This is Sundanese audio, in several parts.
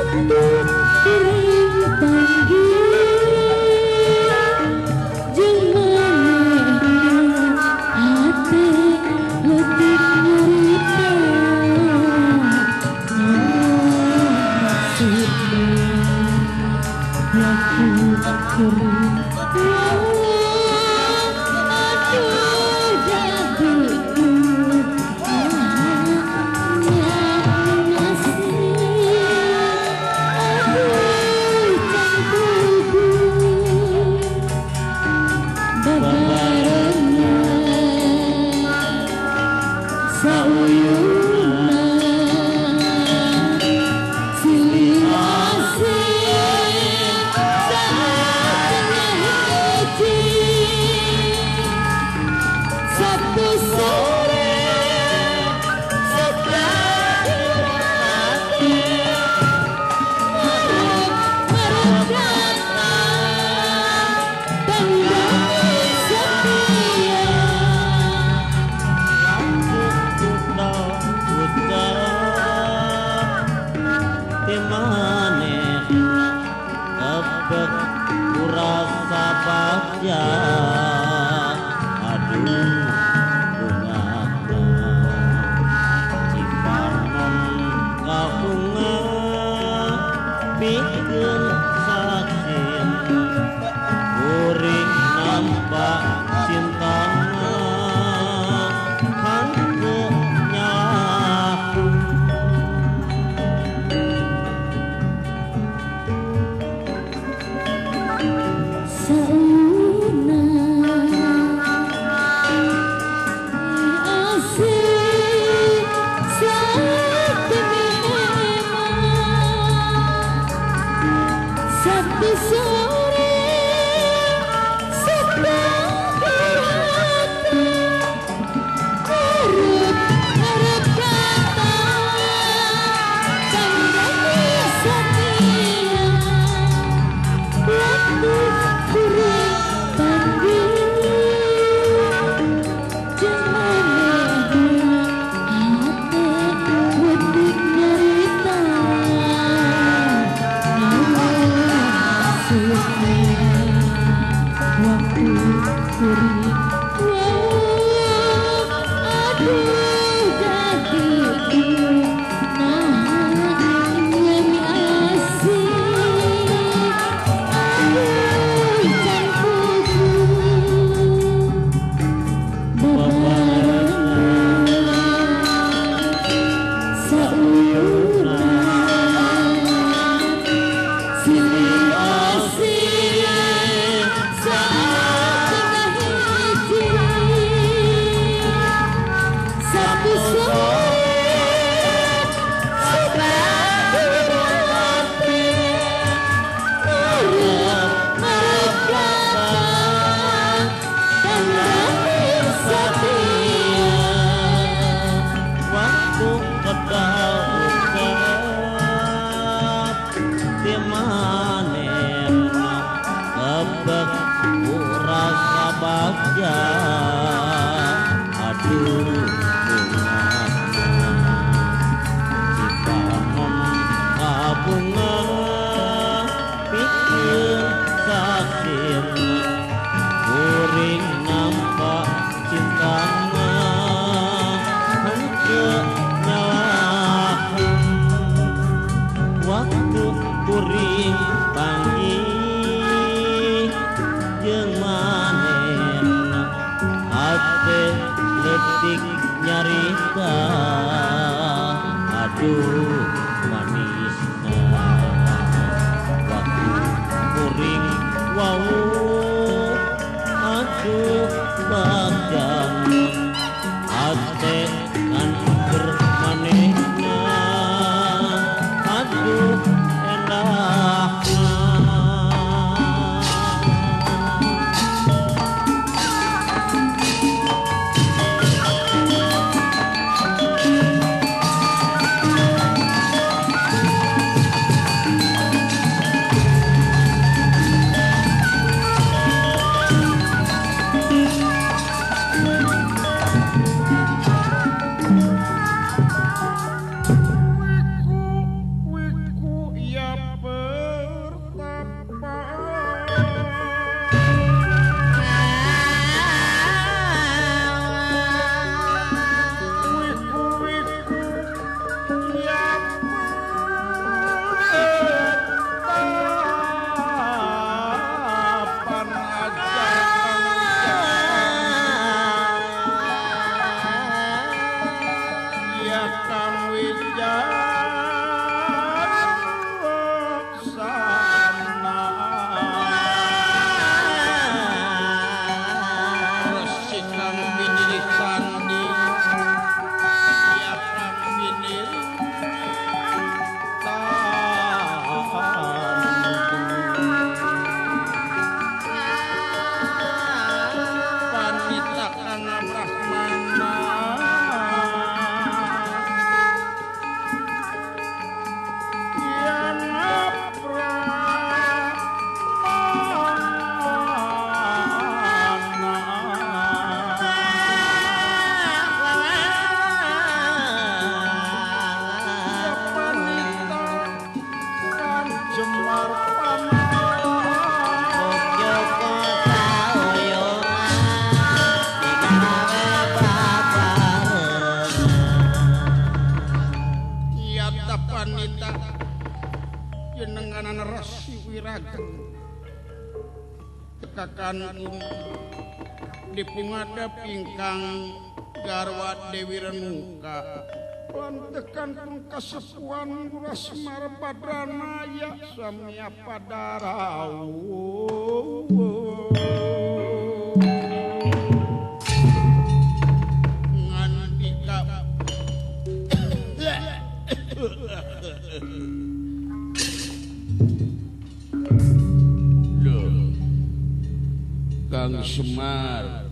Waktu kuring panggih jeung manehna hate leutik nyarita naon maksudna waktu kuring aduh jadi sauyuna silih asih saatnya hiji Sabtu sore setelah hati marep marep datang tandang setia. Kebek kurasa bagja aduh bungahna Cipanon kabunga pikeun saksina kuring nampak cintana henteu nyaku. Sauyuna asih saat Sabtu sore setelah hati marep marep datang tandang setia waktu kuring panggih jeung manehna hate leutik nyarita naon maksudna waktu kuring aduh jadi naha nyami asih aduh can puguh babarengan sauyuna silih asih saatna hiji Sabtu sore setelah hati marep marep datang tandang setia. Waktu kedal ucap di manehna kebek kurasa bagja aduh bungahna Cipanon kabunga pikeun saksina kuring nampak cintana henteu nyalahan waktu kuring panggih jeung manehna hate leutik nyarita aduh manisna waktu kuring wau aduh bagjana hate ngan keur manehna aduh endahna. Semar paman Joko saoyongan digawe babarengan. Yata panita jenenganan Resi Wiraga tekakan dipungadep ingkang garwa Dewi Renuka lan tekan pun kasepuhan Ngurah Semar Badranaya samya padarau. Ngandika Kang Semar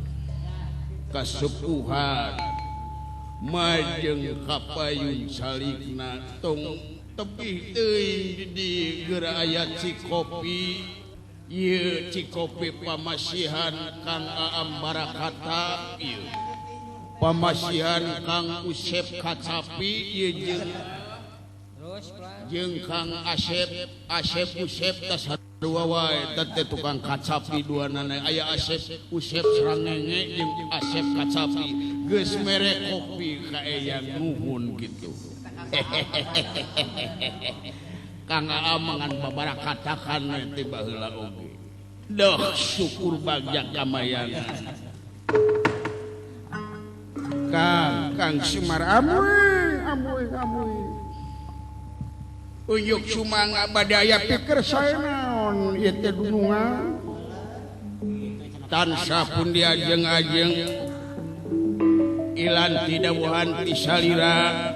kasepuhan majeng kapayun salikna tong tebih teuing di geura aya Cikopi ieu Cikopi pamasihan Kang Aam Barakata ieu pamasihan Kang Usep Kacapi ieu jeung Kang Asep Asep Usep tas dua wae teh tukang kacapi dua nana aya Asep Usep Srangenge jeung Asep Kacapi geus mere kopi ka eyang nuhun kitu. Kang Aam ngan babarakatakan teh baheula oge. Duh syukur bagja kamayangan. Kang Kang Semar amuy amuy amuy. Unjuk sumangga badaya pikir saya naon ieu teh dunungan tansah pun diajeng-ajeng ilan tidawuhan ti salira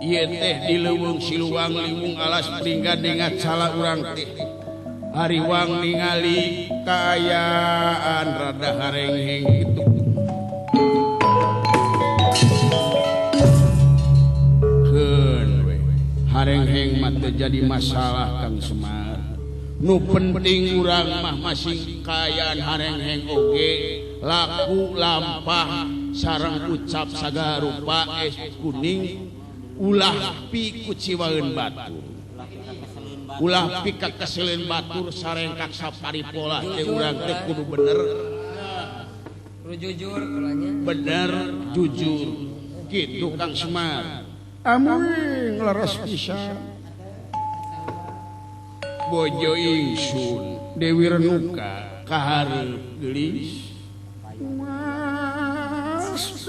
ieu teh di leuweung Siluang liwung alas pringgan dengan cala urang teh hariwang ningali kaayaan rada harengheng kitu. Harengheng mah teu jadi masalah Kang Semar. Nu penting urang mah masing kaayaan harengheng oge laku lampah sareng ucap sagarupa es kuning ulah pi kuciwaeun batur. Ulah pi kakeseleun batur sareng kaksa paripolah teh urang teh kudu bener. Jujur kulanya. Bener jujur kitu Kang Semar. Amuy ngleres pisan bojo ingsun Dewi Renuka kahareup geulis mas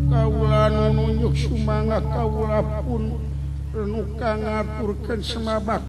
kaula nunjuk sumangga kaula pun Renuka ngaturkeun semabak.